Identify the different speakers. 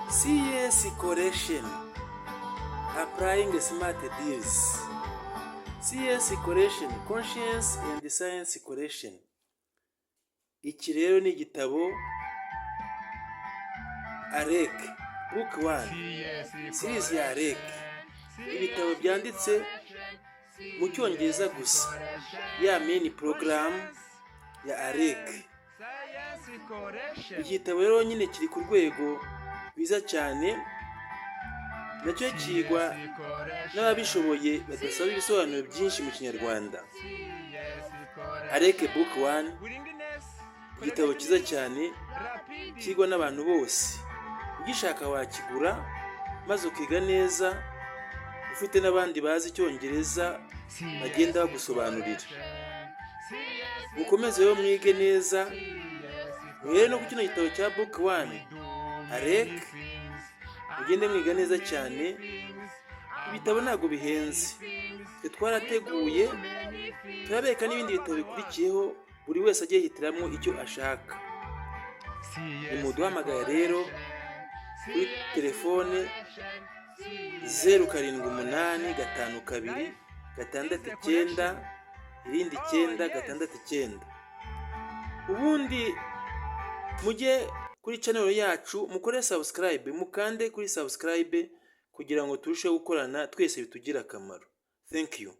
Speaker 1: CS Collection, Applying Smart Deals, CS Collection, Conscience and Science Collection. Iki rero ni igitabo AREC Book 1, series ya AREC, ibitabo byanditse mu Cyongereza gusa, ya main program ya AREC. Iki gitabo rero nyine kiri ku rwego rwiza cyane, nacyo kigwa n'ababishoboye badasaba ibisobanuro byinshi mu Kinyarwanda. AREC Book 1, igitabo cyiza cyane kigwa n'abantu bose. Ugishaka wakigura maze ukiga neza, ufite n'abandi bazi Icyongereza bagenda bagusobanurira. Mukomeze rero mwige neza, muhere no ku kino gitabo cya Book 1 AREC, mugende mwiga neza cyane. Ibitabo ntabwo bihenze, twe twarateguye turabereka n'ibindi bitabo bikurikiyeho, buri wese agiye yihitiramo icyo ashaka. Nimuduhamagare rero kuri telefone 0785269969, ubundi mujye kuri channel yacu mukore subscribe, mukande kuri subscribe kugira ngo turusheho gukorana twese bitugire akamaro. Thank you.